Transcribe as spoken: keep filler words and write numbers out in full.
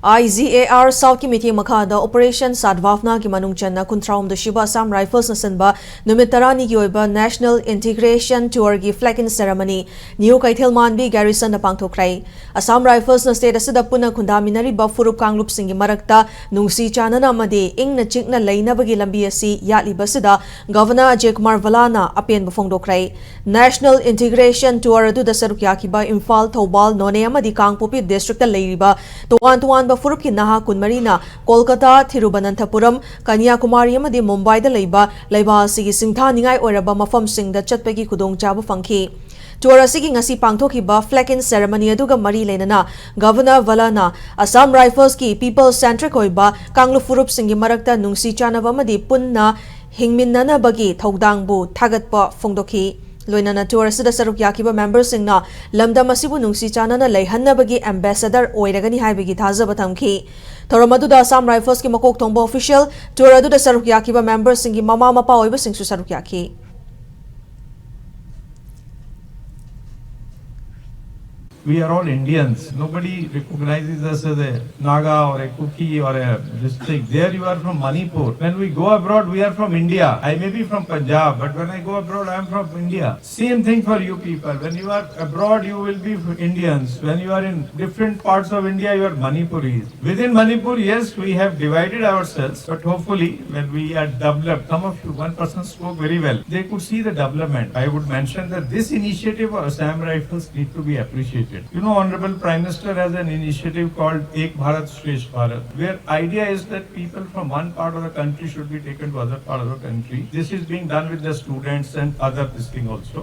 IGAR South ꯀꯤ ꯃꯤꯠꯌꯦꯡ ꯃꯈꯥꯗ Operation Sadbhavna ꯒꯤ ꯃꯅꯨꯡ ꯆꯟꯅ ꯀꯨꯟꯊ꯭ꯔꯥꯍꯨꯝꯗꯣꯏ ꯁꯨꯕ Assam Rifles ꯅ ꯁꯤꯟꯕ ꯅꯨꯃꯤꯠ ꯇꯔꯥꯅꯤꯒꯤ ꯑꯣꯏꯕ National Integration Tour ꯒꯤ flag in ceremony New ꯀꯩꯊꯦꯜ ꯃꯥꯟꯕꯤ garrison ꯗ ꯄꯥꯡꯊꯣꯛꯈ꯭ꯔꯦ꯫ Assam Rifles ꯅ state ꯑꯁꯤꯗ ꯄꯨꯟꯅ ꯈꯨꯟꯗꯥꯃꯤꯟꯅꯔꯤꯕ ꯐꯨꯔꯨꯞ ꯀꯥꯡꯂꯨꯞꯁꯤꯡꯒꯤ ꯃꯔꯛꯇ ꯅꯨꯡꯁꯤ ꯆꯥꯟꯅꯅ ꯑꯃꯗꯤ ꯏꯪꯅ ꯆꯤꯛꯅ ꯂꯩꯅꯕꯒꯤ ꯂꯝꯕꯤ ꯑꯁꯤ ꯌꯥꯠꯂꯤꯕꯁꯤꯗ Governor Ajay Kumar Bhalla ꯅ ꯑꯄꯦꯟꯕ ꯐꯣꯡꯗꯣꯛꯈ꯭ꯔꯦ꯫ National Integration Tour ꯑꯗꯨꯗ ꯁꯔꯨꯛ ꯌꯥꯈꯤꯕ ꯏꯝꯐꯥꯜ, ꯊꯧꯕꯥꯜ, ꯅꯣꯅꯦ ꯑꯃꯗꯤ ꯀꯥꯡꯄꯣꯛꯄꯤ district ꯇ ꯂꯩꯔꯤꯕ ꯇꯣꯉꯥꯟ ꯇꯣꯉꯥꯟꯕ ꯐꯨꯔꯨꯞꯀꯤ ꯅꯍꯥ ꯀꯨꯟꯃꯔꯤꯅ ꯀꯣꯜꯀꯇꯥ, ꯊꯤꯔꯨꯕꯅꯟꯊꯄꯨꯔꯝ, ꯀꯟꯌꯥꯀꯨꯃꯥꯔꯤ ꯑꯃꯗꯤ ꯃꯨꯝꯕꯥꯏꯗ ꯂꯩꯕ ꯂꯩꯕꯥꯛ ꯑꯁꯤꯒꯤ ꯁꯤꯡꯊꯥꯅꯤꯡꯉꯥꯏ ꯑꯣꯏꯔꯕ ꯃꯐꯝꯁꯤꯡꯗ ꯆꯠꯄꯒꯤ ꯈꯨꯗꯣꯡꯆꯥꯕ ꯐꯪꯈꯤ꯫ Tour ꯑꯁꯤꯒꯤ ꯉꯁꯤ ꯄꯥꯡꯊꯣꯛꯈꯤꯕ flag in ceremony ꯑꯗꯨꯒ ꯃꯔꯤ ꯂꯩꯅꯅ Governor Bhalla ꯅ Assam Rifles ꯀꯤ people centric ꯑꯣꯏꯕ ꯀꯥꯡꯂꯨꯞ ꯐꯨꯔꯨꯞꯁꯤꯡꯒꯤ ꯃꯔꯛꯇ ꯅꯨꯡꯁꯤ ꯆꯥꯟꯅꯕ ꯑꯃꯗꯤ ꯄꯨꯟꯅ ꯍꯤꯡꯃꯤꯟꯅꯅꯕꯒꯤ ꯊꯧꯗꯥꯡꯕꯨ ꯊꯥꯒꯠꯄ ꯐꯣꯡꯗꯣꯛꯈꯤ꯫ ꯂꯣꯏꯅꯅ tour ꯑꯁꯤꯗ ꯁꯔꯨꯛ ꯌꯥꯈꯤꯕ member ꯁꯤꯡꯅ ꯂꯝꯗꯝ ꯑꯁꯤꯕꯨ ꯅꯨꯡꯁꯤ ꯆꯥꯟꯅꯅ ꯂꯩꯍꯟꯅꯕꯒꯤ ambassador ꯑꯣꯏꯔꯒꯅꯤ ꯍꯥꯏꯕꯒꯤ ꯊꯥꯖꯕ ꯊꯝꯈꯤ꯫ ꯊꯧꯔꯝ ꯑꯗꯨꯗ Assam Rifles ꯀꯤ ꯃꯀꯣꯛ ꯊꯣꯡꯕ official, tour ꯑꯗꯨꯗ ꯁꯔꯨꯛ ꯌꯥꯈꯤꯕ member ꯁꯤꯡꯒꯤ ꯃꯃꯥ ꯃꯄꯥ ꯑꯣꯏꯕꯁꯤꯡꯁꯨ ꯁꯔꯨꯛ ꯌꯥꯈꯤ꯫ We are all Indians. Nobody recognizes us as a Naga or a Kuki or a this thing. There you are from Manipur. When we go abroad, we are from India. I may be from Punjab, but when I go abroad, I am from India. Same thing for you people. When you are abroad, you will be Indians. When you are in different parts of India, you are Manipuris. Within Manipur, yes, we have divided ourselves, but hopefully, when we are developed, some of you, one person spoke very well. They could see the development. I would mention that this initiative of Assam Rifles need to be appreciated. You know, Honorable Prime Minister has an initiative called Ek Bharat Shreshtha Bharat, where idea is that people from one part of the country should be taken to other part of the country. This is being done with the students and other this thing also.